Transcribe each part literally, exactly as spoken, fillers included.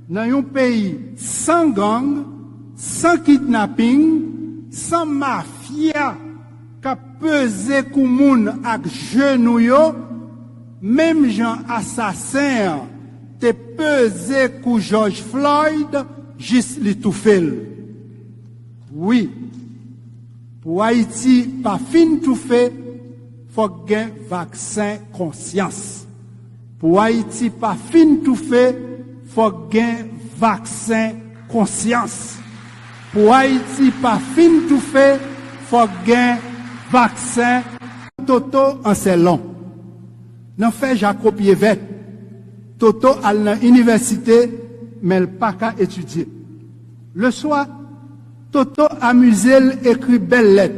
Nan yon peyi san gang, san kidnaping, san mafya k ap peze kou moun ak jenou yo, menm jan asasen an te peze kou George Floyd jis li toufe l. Wi, pou Ayiti pa fin toufe, fòk gen vaksen konsyans. Pou Ayiti pa fin toufe, fòk gen vaksen konsyans. Pou Ayiti pa fin toufe, fòk gen vaksen. Toto Anselon, nan fè jako pye vèt, Toto al nan inivèsite, men l pa ka etidye. Leswa, Toto amize l ekri bèl lèt,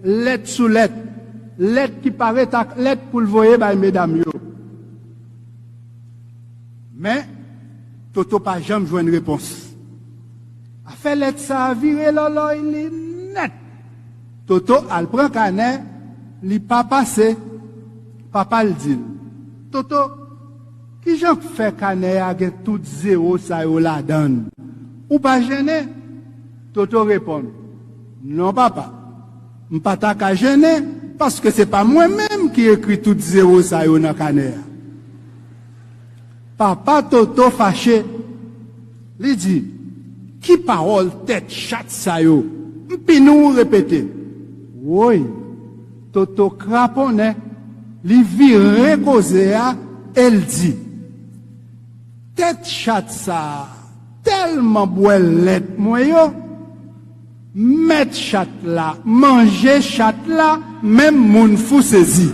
lèt sou lèt, lèt ki parèt ak lèt pou l voye bay medam yo. Men, Toto pa janm jwenn repons. Afè lèt sa a vire lòlòy li nèt. Toto al pran kanè, li pa pase. Papa l di l, "Toto, kijan k fè kanè a gen tout zewo sa yo ladan l? Ou pa jennen?" Toto reponn, "Non, papa, m pa ta ka jennen, paske se pa mwen menm ki ekri tout zewo sa yo nan kanè a." Papa Toto fache. Li di, "Ki pawòl tèt chat sa yo? M pini w repete." Woy, Toto kraponnen, li vire koze a e l di, "Tèt chat sa a tèlman bwè lèt mwen yo, mèt chat la manje chat la, menm moun fou sezi."